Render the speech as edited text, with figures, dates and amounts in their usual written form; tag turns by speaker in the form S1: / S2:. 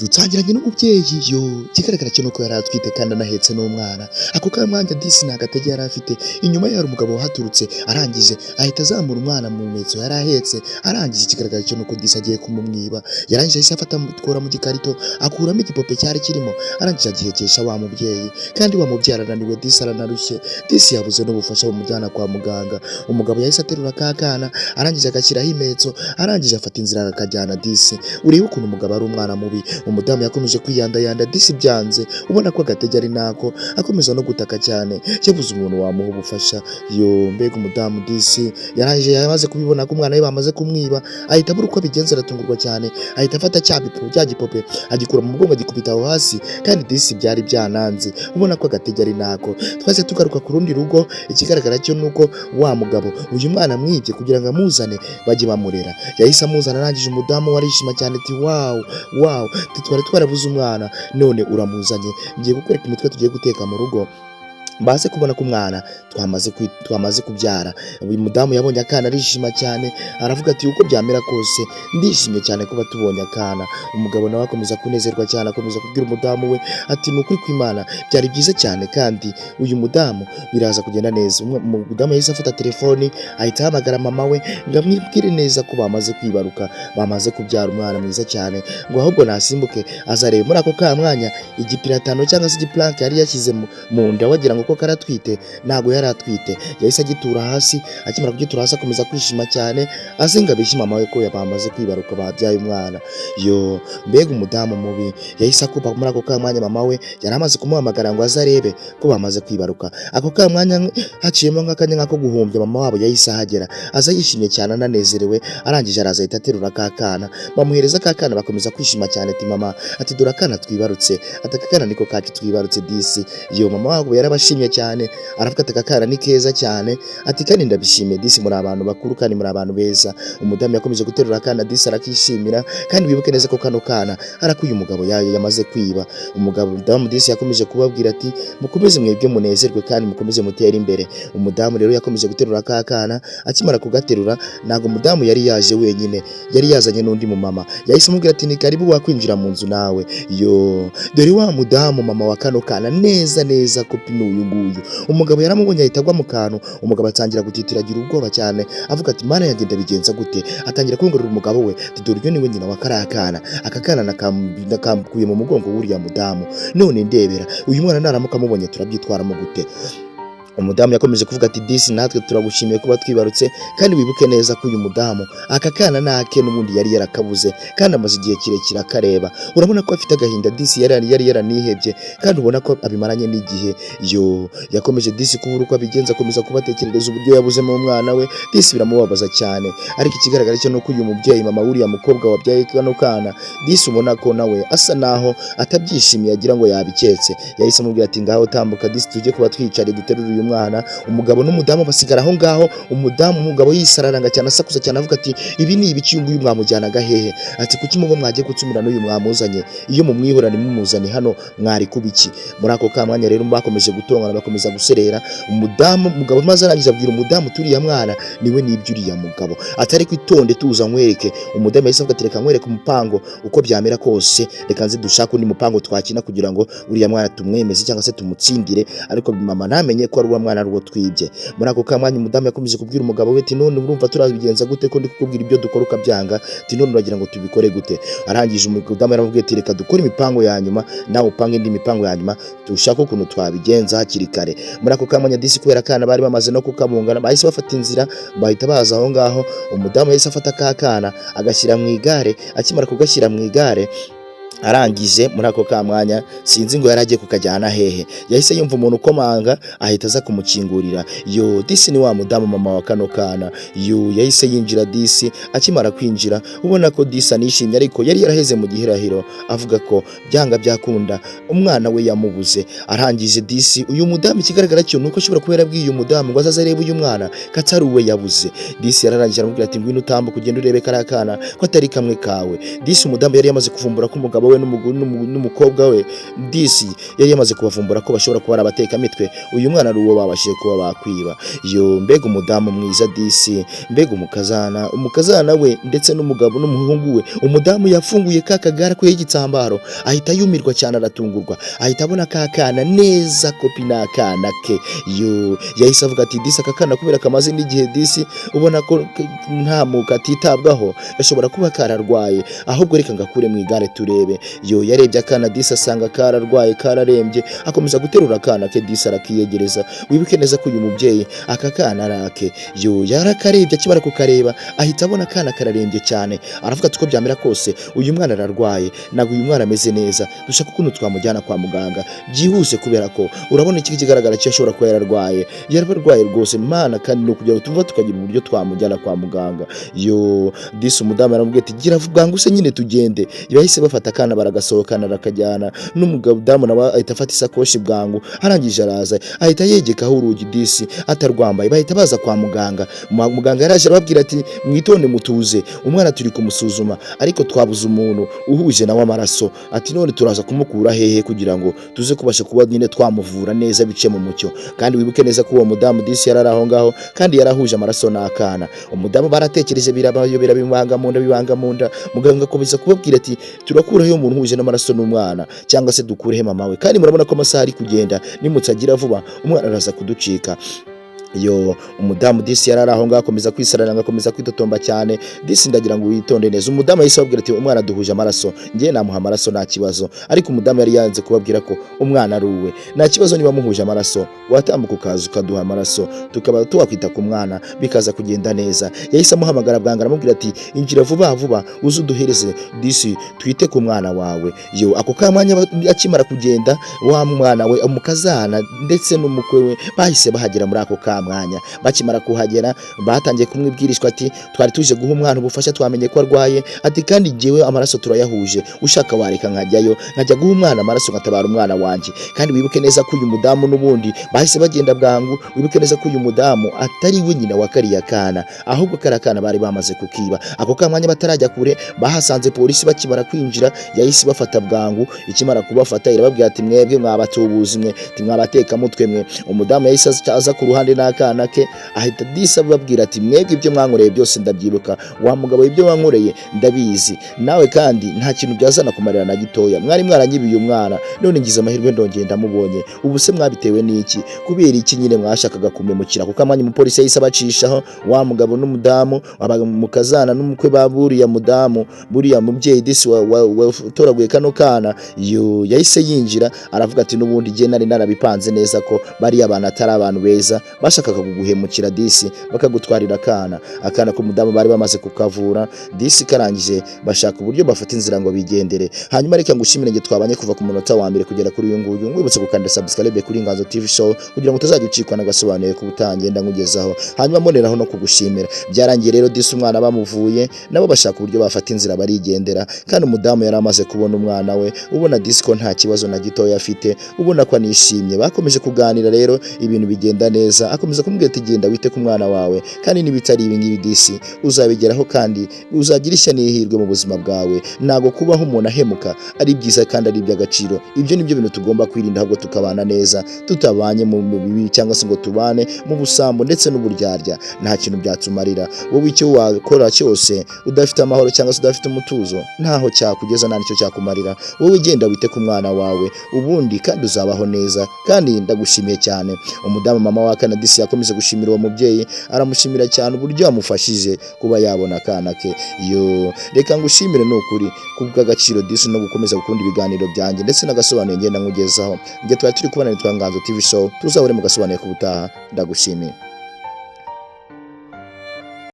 S1: Dutangiranye n'umubyeyi yo, ikigaragara cyo nuko yari atwite kandi anahetse n'umwana. Ako kamwanya disi nta gatege yari afite. Inyuma ye hari umugabo wahaturutse, arangije ahita azamura umwana mu mpetso yari ahetse. Arangije, ikigaragara cyo nuko disi agiye kumumwiba. Yarangije ahise afata akura mu gikarito, akuramo igipope cyari kirimo, arangije agihekesha wa mubyeyi. Kandi wa mubyeyi arananiwe disi, aranarushye disi, yabuze n'ubufasha bumujyana kwa muganga. Umugabo yahise aterura ka kana, arangije agashyiraho impetso, arangije afata inzira akajyana disi. Urebe ukuntu umugabo ari umwana mubi. Umudamu yakomeje kwiyandayanda disi, byanze, ubona ko agatege ari nako, akomeza no gutaka cyane, yabuze umuntu wamuha ubufasha. Yo, mbega umudamu disi! Yarangije, yamaze kubibona ko umwana we bamaze kumwiba, ahita abura uko abigenza, aratungurwa cyane, ahita afata cya gipope agikura mu mugongo, agikubita aho hasi. Kandi disi byari byananze, ubona ko agatege ari nako. Twese tugaruka ku rundi rugo, ikigaragara cyo nuko wa mugabo uyu mwana amwibye kugira ngo amuzane bajye bamurera. Yahise amuzana, arangije umudamu we arishima cyane ati: "Wow, wow, twari twarabuze umwana, none uramuzanye. Ngiye kukwereka imitwe tugiye guteka mu rugo baze kubona ko umwana twamaze kubyara." Uyu mudamu yabonye akana arishima cyane, aravuga ati: "Uko byamera kose ndishimye cyane kuba tubonye akana." Umugabo nawe akomeza kunezerwa cyane, akomeza kubwira umudamu we ati: "Ni ukuri kw'Imana byari byiza cyane, kandi uyu mudamu biraza kugenda neza." Umudamu yahise afata telefoni, ahita ahamagara mama we ngo amwibwire neza ko bamaze kwibaruka, bamaze kubyara umwana mwiza cyane, ngo ahubwo nasimbuke azarebe. Muri ako ka mwanya igipiratano cyangwa se igipuranke yari yashyize mu nda wagira ngo ko karatwite, ntabwo yari atwite, yahise agitura hasi. Akimara kugitura hasi akomeza kwishima cyane, aze ngo abeshye mama we ko bamaze kwibaruka, babyaye umwana. Yo, mbega umudamu mubi! Yahise akupa. Muri ako mwanya mama we yari amaze kumuhamagara ngo aze arebe ko bamaze kwibaruka. Ako ka mwanya haciyemo nk'akanya nk'ako guhumbya, mama wabo yahise ahagera, aza yishimye cyane, ananezerewe. Arangije araza, ahita aterura ka kana, bamuhereza ka kana, bakomeza kwishima cyane. Ati: "Mama," ati, "dore akana twibarutse," ati: "Aka kana niko kacu twibarutse disi." Yo, mama wabo yarabashimye cyane, aravuga ati: "Aka kana ni keza cyane," ati: "kandi ndabishimiye disi, muri abantu bakuru kandi muri abantu beza." Umudamu yakomeje guterura akana disi, arakishimira. Kandi wibuke neza ko kano kana arakuye umugabo yayo yamaze kwiba. Umugabo, umudamu disi yakomeje kubabwira ati: "Mukomeze mwebwe munezerwe kandi mukomeze mutere imbere." Umudamu rero yakomeje guterura ka kana. Akimara kugaterura, ntabwo umudamu yari yaje wenyine, yari yazanye n'undi mumama. Yahise amubwira ati: "Ni karibu, wakwinjira mu nzu nawe." Yo, dore wa mudamu mama wa kano kana neza neza, kopi ni uyu nguyu. Umugabo yaramubonye ahita agwa mu kantu. Umugabo atangira gutitira, agira ubwoba cyane, avuga ati: "Mana yanjye, ndabigenza gute?" Atangira kongorera umugabo we ati: "Dore uyu niwe nyina wa kariya kana. Aka kana nakamkuye mu mugongo w'uriya mudamu. None ndebera, uyu mwana naramuka amubonye turabyitwaramo gute?" Umudamu yakomeje kuvuga ati: "Disi natwe turagushimiye kuba twibarutse, kandi wibuke neza ko uyu mudamu aka kana nake n'ubundi yari yarakabuze, kandi amaze igihe kirekire akareba." Urabona ko afite agahinda disi, yari yaranihebye, kandi ubona ko abimaranye n'igihe. Yo, yakomeje disi kubura uko abigenza, akomeza kubatekerereza uburyo yabuzemo umwana we. Disi biramubabaza cyane. Ariko ikigaragara cyo nuko uyu mubyeyi, mama w'uriya mukobwa wabyaye kano kana, disi ubona ko nawe asa naho atabyishimiye, agira ngo yabiketse. Yahise amubwira ati: "Ngaho tambuka disi, tujye kuba twicare duterure uyu mwana." Umugabo n'umudamu basigara aho ngaho. Umudamu, umugabo yisararanga cyane, asakuza cyane, avuga ati: "Ibi ni ibiki? Uyu nguyu mwamujyanaga hehe?" Ati: "Kuki mubo mwagiye gutsumira n'uyu mwamuzanye? Iyo mumwihora ntimumuzane hano mwari kuba iki?" Muri ako kamwanya rero bakomeje gutongana, bakomeza guserera. Umudamu, umugabo maze arangiza abwira umudamu turiya mwana niwe nibyo uriya mugabo atari kwitonde, tuza nkwereke. Umudamu yahise avuga ati: "Reka nkwereke umupango. Uko byamera kose reka nze dushake undi mupango twakina kugira ngo uriya mwana tumwemeze cyangwa se tumutsindire, ariko mama ntamenye ko ari uwo mwana ari uwo twibye." Muri ako kamwanya umudamu yakomeje kubwira umugabo we ati: "None urumva turabigenza gute, ko ndi kukubwira ibyo dukora ukabyanga?" Ati: "None uragira ngo tubikore gute?" Arangije umudamu yaramubwiye ati: "Reka dukore imipango ya nyuma, nawe upange indi mipango ya nyuma, dushake ukuntu twabigenza hakiri kare." Muri ako kamwanya disi, kubera akana bari bamaze no kukabungana, bahise bafata inzira, bahita baza aho ngaho. Umudamu yahise afata ka kana agashyira mu igare. Akimara kugashyira mu igare, arangije muri ako kamwanya sinzi ngo yari agiye kukajyana hehe, yahise yumva umuntu ukomanga, ahita aza kumukingurira. Yo, disi ni wa mudamu, mama wa kano kana. Yo, yahise yinjira disi. Akimara kwinjira, ubona ko disi anishimye, ariko yari yaraheze mu gihirahiro, avuga ko byanga byakunda umwana we yamubuze. Arangije disi uyu mudamu, ikigaragara cyo nuko ashobora kuba yarabwiye uyu mudamu ngo azaze arebe uyu mwana ko atari uwe yabuze. Disi yararangije aramubwira ati: "Ngwino utambuke, ugende urebe kariya kana ko atari kamwe kawe." Disi umudamu yari yamaze kuvumbura ko umugabo we n'umukobwa we disi yari yamaze kubavumbura ko bashobora kuba ari abatekamitwe. Uyu mwana ari uwo babashije kuba bakwiba. Yo, mbega umudamu mwiza disi, mbega umukazana we ndetse n'umugabo n'umuhungu we. Umudamu yafunguye ka kagare akuyeho igitambaro, ahita yumirwa cyane, aratungurwa, ahita abona ka kana neza, kopi ni akana ke. Yo, yahise avuga ati: "Disi aka kana kubera kamaze n'igihe disi ubona ko nta muka atitabwaho, gashobora kuba kararwaye, ahubwo reka ngakure mu igare turebe." Yo, yarebye akana disi asanga kararwaye, kararembye. Akomeza guterura akana ke disi, arakiyegereza. Wibuke neza ko uyu mubyeyi aka kana ari ake. Yo, yarakarebye, akibara kukareba ahita abona akana kararembye cyane. Aravuga ati: "Uko byamera kose uyu mwana ararwaye, ntabwo uyu mwana ameze neza, dushaka ukuntu twamujyana kwa muganga byihuse, kubera ko urabona iki kigaragara cyo ashobora kuba yararwaye, yararwaye rwose mana, kandi ni ukugira ngo tuva tukagira uburyo twamujyana kwa muganga." Yo, disi umudamu yaramubwiye ati: "Gira bwangu se nyine tugende." Bahise bafata akana baragasohokana, arakajyana, n'umudamu nawe ahita afata isakoshi bwangu, arangije araza ahita yegekaho urugi disi atarwambaye. Bahita baza kwa muganga. Muganga yaraje arababwira ati: "Mwitonde, mutuze, umwana turi kumusuzuma, ariko twabuze umuntu uhuje nawe amaraso." Ati: "None turaza kumukura hehe kugira ngo tuze kubasha kuba nyine twamuvura neza bice mu mucyo?" Kandi wibuke neza ko uwo mudamu disi yari ari aho ngaho kandi yarahuje amaraso n'akana. Umudamu baratekereje, birabayobera, bibanga mu nda, bibanga mu nda. Muganga akomeza kubabwira ati: "Turakuraho umuntu uhuje n'amaraso n'umwana, cyangwa se dukurehe mama we? Kandi murabona ko amasaha ari kugenda, nimutagira vuba umwana araza kuducika." Yo, umudamu disi yari ari aho ngaho akomeza kwisararanga, agakomeza kwitotomba cyane. Disi ndagira ngo witonde neza. Umudamu yahise ababwira ati: "Umwana duhuje amaraso, njye namuha amaraso nta kibazo." Ariko umudamu yari yanze kubabwira ko umwana ari uwe. "Nta kibazo, niba muhuje amaraso watambuka ukaza ukaduha amaraso, tukaba tuwakwita ku mwana, bikaza kugenda neza." Yahise amuhamagara bwangu, aramubwira ati: "Injira vuba vuba uze uduhereze disi twite ku mwana wawe." Yo, ako kamwanya akimara kugenda, wa mwana we, umukazana ndetse n'umukwe we bahise bahagera muri ako kamwanya. Bakimara kuhagera batangiye kumwibwirishwa ati: "Twari tuje guha umwana ubufasha, twamenye ko arwaye." Ati: "Kandi jyewe amaraso turayahuje, ushaka wareka nkajyayo nkajya guha umwana amaraso, nkatabara umwana wanjye." Kandi wibuke neza ko uyu mudamu n'ubundi bahise bagenda bwangu. Wibuke neza ko uyu mudamu atari we nyina wa kariya kana, ahubwo kariya kana bari bamaze kukiba. Ako kamwanya batarajya kure bahasanze polisi. Bakimara kwinjira yahise bafata bwangu. Ikimara kubafata irababwira ati: "Mwebwe mwabatubuzi mwe, timwabatekamutwe mwe." Umudamu yahise aza ku ruhande n'akana ke, ahita disa ababwira ati: "Mwebwe ibyo mwankoreye byose ndabyibuka, wa mugabo ibyo wankoreye ndabizi nawe, kandi nta kintu byazana kumarira na gitoya. Mwari mwaranyibiye umwana, none ngize amahirwe ndongeye ndamubonye. Ubu se mwabitewe n'iki? Kubera iki nyine mwashakaga kumemukira?" Kuko amanya umupolisi yahise abacishaho wa mugabo n'umudamu, mukazana n'umukwe ba buriya mudamu, buriya mubyeyi disi watoraguye kano kana. Yo, yahise yinjira aravuga ati: "N'ubundi jye nari narabipanze neza ko bariya bantu atari abantu beza, bashakaga kuguhemukira disi bakagutwarira akana." Akana k'umudamu bari bamaze kukavura disi, karangije bashaka uburyo bafata inzira ngo bigendere. Hanyuma reka ngushimire nge twabanye kuva ku munota wa mbere kugera kuri uyu nguyu. Nkwibutse gukanda subscribe kuri Inganzo TV Show kugira ngo utazajya ucikwa n'agasobanuye k'ubutangenda nkugezaho. Hanyuma mboneraho no kugushimira. Byarangiye rero disi umwana bamuvuye, nabo bashaka uburyo bafata inzira barigendera. Kandi umudamu yari amaze kubona umwana we, ubona disi ko nta kibazo na gitoya afite, ubona ko anishimye. Bakomeje kuganira rero, ibintu bigenda neza. Akomeza kumubwira ati: "Genda wite ku mwana wawe, kandi n'ibitari ibi ngibi disi uzabigeraho, kandi uzagira ishya n'ihirwe mu buzima bwawe. Ntabwo kubaho umuntu ahemuka ari byiza kandi ari iby'agaciro. Ibyo ni byo bintu tugomba kwirinda, ahubwo tukabana neza, tutabanye mu bibi cyangwa se ngo tubane mu busambo ndetse n'uburyarya. Nta kintu byatumarira. Wowe icyo wakora cyose udafite amahoro cyangwa se udafite umutuzo, ntaho cyakugeza, nta nicyo cyakumarira. Wowe genda wite ku mwana wawe ubundi, kandi uzabaho neza. Kandi ndagushimiye cyane." Umudamu mama wa kana disi yakomeje gushimira uwo mubyeyi, aramushimira cyane uburyo yamufashije kuba yabona akana ke. Yo, reka ngushimire ni ukuri kubw'agaciro disi no gukomeza gukunda ibiganiro byanjye ndetse n'agasobanuye ngenda nkugezaho. Njye twari turi kubona nitwa Nganzo TV Show. Tuzahore mu gasobanuye k'ubutaha. Ndagushimiye.